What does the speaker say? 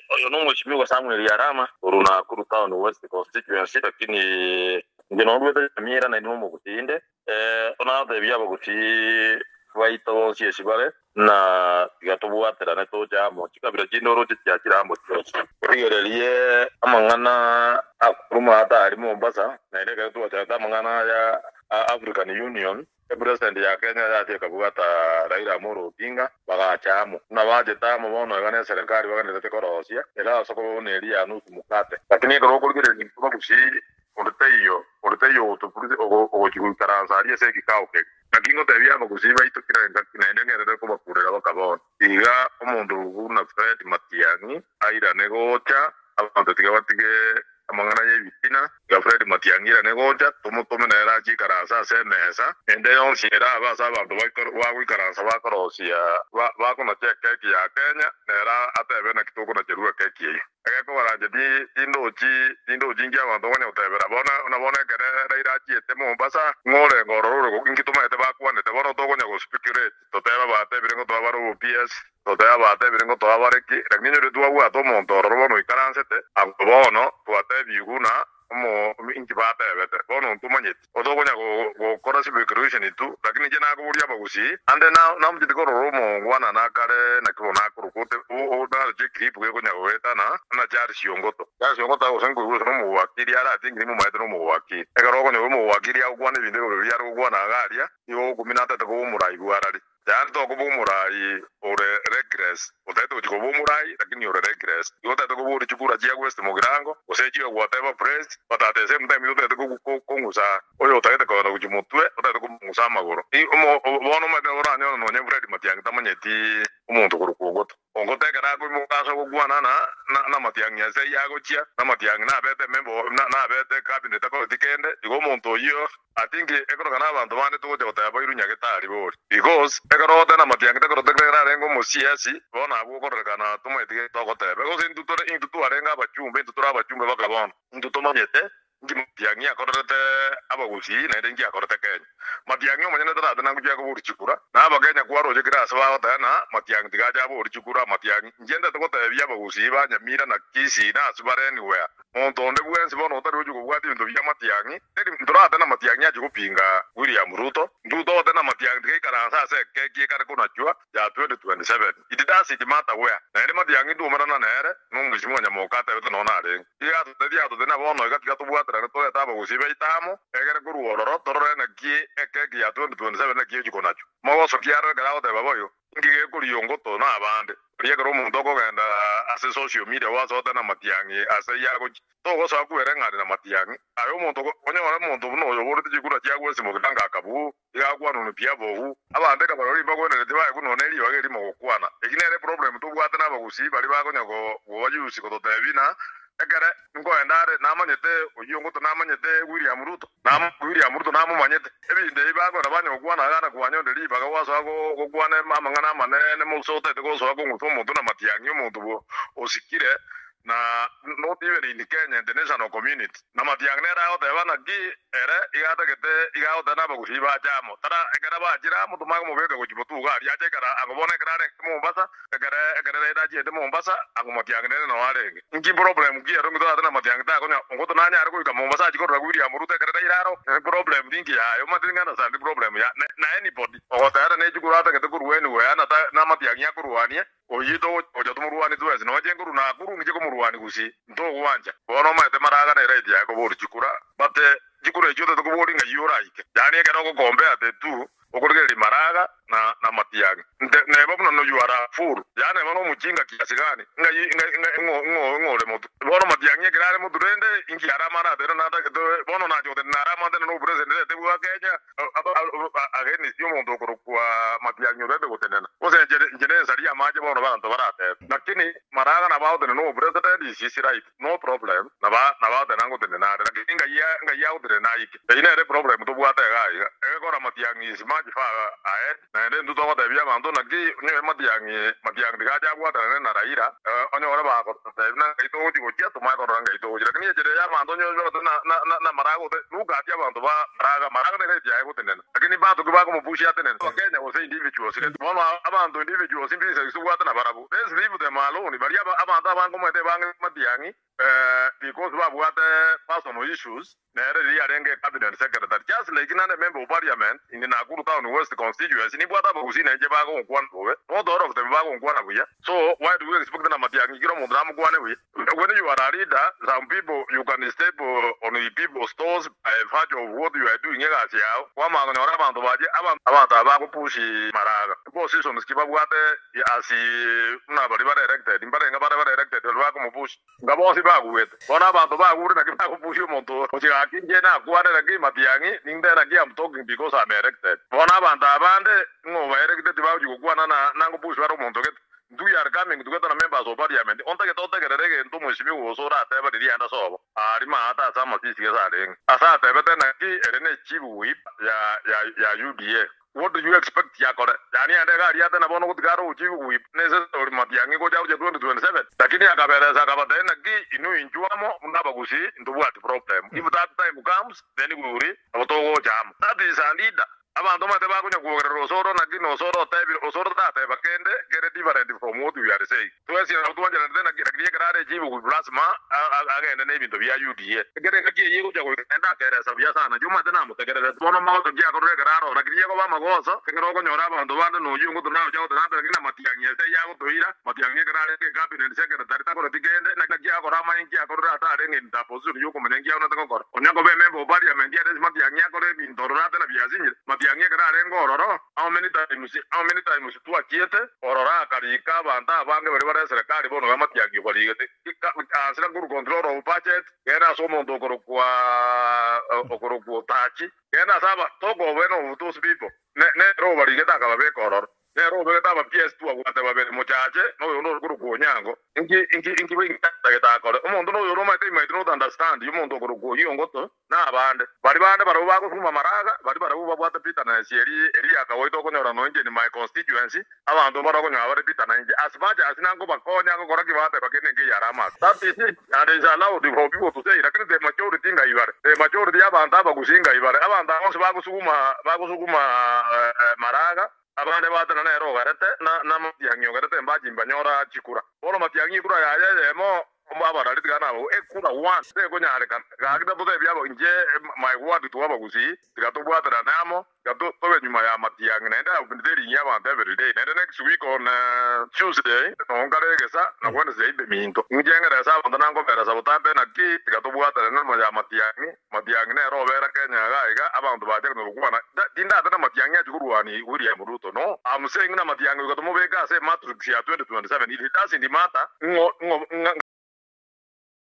Oyo nomweshimiwa Samuel Arama korwa Nakuru Town West Constituency, lakini inche norwete Nyamira naende nomogusii inde. Nabatebie abagusii baito bonsi ase bare, na tiga tobwaterane toche amo, chikabira chinde oroche chiachire amo chionsi. Origererie amang'ana akorwa atari Mombasa, naende ekero twachagete amang'ana aya a African Union, Epresident ya Kenya yachia ekabwata Raila Amolo Odinga, bagacha amo. Buna bachete amo bono iga neserekari bagendererete korosia, ere ase koba buna eria ya nusu mukate. Lakini ekero okorigereria intwe bagusii, onde taiyo, onde taiyo ogochia goikaransa aria ase egikao keria. Naki ngotebia abagusii baito kera engaki, naende ng'erere kobakurera baka bono, Iga omonto buna Fred Matiang'i airane gocha, abanto tiga batige amang'ana y'ebitina, iga Fred Matiang'i airane gocha, tomotome nere ache ikaranse ase emesa, ende yonsi erabe ase abanto bagoikaransa bakorosia bakonacha ekeki ya Kenya, nere atebe naki tokonacherwa ekeki eyio. Egekogera inche tindochi tindochi inki abanto bakonya gotebera. Bono na bono ekere Raila achiete Mombasa, ng'o orenge ororo ore inki tomaete bakwanete? Bono tokonya go speculate totebe batebire ngotoa bare obo PS, totebe batebire ngotoa bare ki, lakini onye twabwate omonto ororo bono oikaransete, abwo bono twatebigwe buna omo inki batebete. Bono ntomanyeti. Otokonya gokora speculation tu, lakini inche nakoboria abagusii, ande namocheti korora omongwana nakare naki bono akorokwa ote naroche eclip gekonya goetana na Charles Ongoto. Charles Ongoto gose nkoigwa gose nomowakili are I think nimomaete nomowakili. Ekero okonyora omowakili agokwana ebinto igoro biria are gokwana iga aria, nigo ogokumia natete koba omorai bwarari. Yaani tokoba omorai ore reckless, otagete gochia koba omorai lakini ore reckless. Igo otagete koboria chikura chia West Mugirango, gose echio whatever place, but at the same time igo otagete kong'usa oyo otagete kogenda gochia motwe, otagete komong'usa amagoro. Bono omanyete oranyore nonye Fred Matiang'i tamanyeti omonto korokwa Ogoto. Ogoto ekero akoimoka ase ogokwana namatiang'i ase ayio agochia, namatiang'i nabete member nabete cabinet takoreti kende, igo omonto oyio I think ekorokana abanto bande togocha goteba bairwe nyagetari bori because ekero ogoteba namatiang'i takorete ekero arenge omo CS bono abwo okororekana tomaeti gento togoteba gose intwe tore intwe twarenge abachumbe intwe tore abachumbe baka bono intwe tomanyete Inki Matiang'i akorerete abagusii, naende inki akorete Kenya? Matiang'i omonyene tarate nangochia akoboria chikura, na abakenya kwaroche kera ase bagoteba na Matiang'i tigacha aborie chikura. Matiang'i, inche ntete gotebia abagusii ba Nyamira na Kisii na ase bare anywhere, monto onde bwensi bono otari gochia kobwatia ebinto bia Matiang'i, teri ntorate na Matiang'i achie gopinga William Ruto, Ruto ogote na Matiang'i tigaikaransa ase ekeki ekare konachwa ya 2027. It doesn't matter where. Naende Matiang'i ntoumerana nere, nomweshimiwa Nyamoka atebete nonya narenge. Tiga atotebi atote na bono iga tiga tobwaterane torete abagusii baito amo, egere korwa ororo torore naki ekeki ya 2027 naki echi konachwa. Mogosokia aro ekero agoteba boigo, inki gekoria ongoto na abande? Riria ekero omonto okogenda ase social media gwasote na matiang'i ase ayio agochia, togosoa kwereng'ania na matiang'i. Aye omonto onyore omonto buna oyo oborete chikura chiago esimoki tanga akabuu, Iga akwanwa pi abogu. Abanto ekabarori mbagwenereti baegwe nonya ne ribaga erimo gokwana. Eki nere eproblem tobwate nabagusii baria bakonya koba use gototebia na ekere nkoenda are namanyete oyio ngoto namanyete William Ruto William Ruto namomanyete. Ebinto ebi bakoenda banya gokwana iga na kwanya onde ribaga gwasoa gokwana amang'ana amanene mose otagete gosoa kong'usa omonto na matiang'i omonto osikire na not even in Kenya international community. Na matiang'i nere agoteba naki ere iga atagete iga agoteba nabagusii bache amo. Tara ekero bachire amo tomanye komobeka gochia botuko aria ache ekero ango bono ekero arenge Mombasa ekere ekere Raila achiete Mombasa ango matiang'i nere noo arenge. Inki problem ki ero nki torate na matiang'i takonya ongoto nanyare goika Mombasa achie korora William Ruto ekere Raila aro problem ninki yaye omanyete ninga understand problem ya na anybody ogotera nechikuru atagete korwa anywhere na ta na matiang'i akorwanie Oyio togocha tomorwanie twensi, nonya nkorwa Nakuru ngiche komorwania gusii, ntogwancha. Bono omanyete maraga ne right yaye koboria chikura, but chikura echio otagete koboria ng'ai oraike. Yaani ekero ogocompare the two, okorigereria maraga na na matiang'i. Nte neba buna no you are a fool, yaani neba nomochinga kiasi gani, ng'ai ng'ai ng'ai ng'o ng'o ng'o ore motwe. Bono matiang'i ekero are motwe rende, inki aramare atere natagete bono nache goteba naramantane no opresident tete bwa Kenya, Against omonto okorokwa matiang'i orende gotenena, gose inche nensaria amache bono abanto baratebe. Lakini maraga nabo agotenena obopresident is his right, no problem, nabo agotenena ngotenena are, lakini ngai agotenena aike. Eyio nere eproblem tobwate iga iga, egekora matiang'i is much far ahead. Naende intwe togotebia abanto naki onye matiang'i matiang'i tiga ache abwatanane na Raila, onyore bagototebia buna ng'ai togochia gochia, tomanye korora ng'ai togochia. Lakini enchera eye abanto onye onyore na na na namaraga gose look at abanto ba maraga, maraga nere eti yaye gotenena. Lakini mbanto ki bakomopushia atenene? Abakenya gose individuals gete. Bono abanto individuals mbinse tobwate nabarabwo. Let's leave them alone baria abanto abange omanyete bange matiang'i Because babwate personal issues nere riria arenge cabinet secretary just like nande member of parliament in Nakuru town west constituency nimbwate abagusii nainche bagonkwana bobe not all of them bagonkwana buya so why do you expect na Matiang'i kera omonto namokwane buya when you are a leader some people you can step on the people's toes by virtue of what you are doing egasi yao kwamanya konyora abanto bache abanto aba bagopush maraga positions ki babwate As buna baria bare elected, mbarenge bare bare elected baria bakomopush, nga bonsi baguete. Bono abanto bagure naki bagopushia omonto ochi gaki inche nakwanire ki matiang'i ninde naki am talking because am elected. Bono abanto abande ng'o ba elected tibagochi gokwana na nangopush bare omonto gete. Intwe we are coming together na members of parliament ontagete otegerere egento omweshimiwa gose oratebe riria ande sobo. Aria maate ase amasisi gese arenge. Ase atebete naki ere ne chief whip ya ya ya UDA. What do you expect yakore? Yaani ende egari yatena bono gotiga are ogochia whip nese ori matiang'i gocha gochia 2027. Lakini akaberesa akabatebia naki inwe inchuo amo buna abagusii ntobwati problem. If that time comes then we will nabo togocha amo. That is a leader. Abanto omanyete bakonya kwogerera osoro naki na osoro otebire osoro tateba kende kere different from what we are saying. Twensi nabo twancheranete naki lakini ekero are chief whip lasima agende nebinto bia UDA. Ekero engaki eyio egocha goika naende akeresa buya sana, inche omanyete namotegererete. Bono magoso ki akorire ekero aroro? Lakini egoba amagoso, ekero okonyora abanto bande noyio ongoto nagocha gotogambera ng'ina matiang'i ase eyio agotoira, matiang'i ekero arenge ecabinet secretary takoreti kende, naki akora amanye nki akorire ase arenge in the position yokomanya nki aonete gokora. Onya koba emember of parliament ere ase matiang'i akore ebinto ororo ate na biasinyire, matiang'i ekero arenge ororo, how many times, how many times twachiete ororo akarika abanto abange baria bare eserekari bono iga matiang'i obarigete. Ase Nakuru control of budget, Genda ase omonto okorokwa okorokwa Otachi, genda ase aba tokoba of those people. Ne nere obarigete akababeka ororo. Nere obegete aba PS twabwate babere mochache na oyonde okorokwa Onyango. Inki inki inki atagete akore? Omonto noyo ore omanyete he might not understand omonto okorokwa oyio Ongoto na abande. Baria bande barabwo bagosuma amaraga, baria barabwo babwate bitterness eri eri ya kawaida okonyora nonya inche in my constituency, Abanto mbare okonyora bare bitter nainche, as much as nankobakonya gokora ki bateba kende nkeyare amaso. That is it, and is allowed for people to say, lakini the majority ngai bare, the majority y'abanto abagusii ngai bare, abanto aba bonsi bagosuguma bagosuguma maraga, abande batena nere ogerete na na matiang'i ogerete mbachi mbanyora chikura. Bono matiang'i ekura yaye eyemo Abarari tiga nabwo ekura one tekonyarekana. Gaki tatotebia abo inche my word to abagusii tiga tobwaterane amo tiga tobe nyuma ya matiang'i naende I have been telling abanto every day naende next week on Tuesday noo nkare egesa na Wednesday imbe minto inche ngerese abanto nankoberesa botambe naki tiga tobwaterane nyuma ya matiang'i matiang'i nere obera Kenya iga iga abanto bache konya gokwana tindate na matiang'i achie korwania William Ruto no I'm saying na matiang'i goika tomobeke ase ematrix ya 2027 it doesn't matter ng'o ng'o.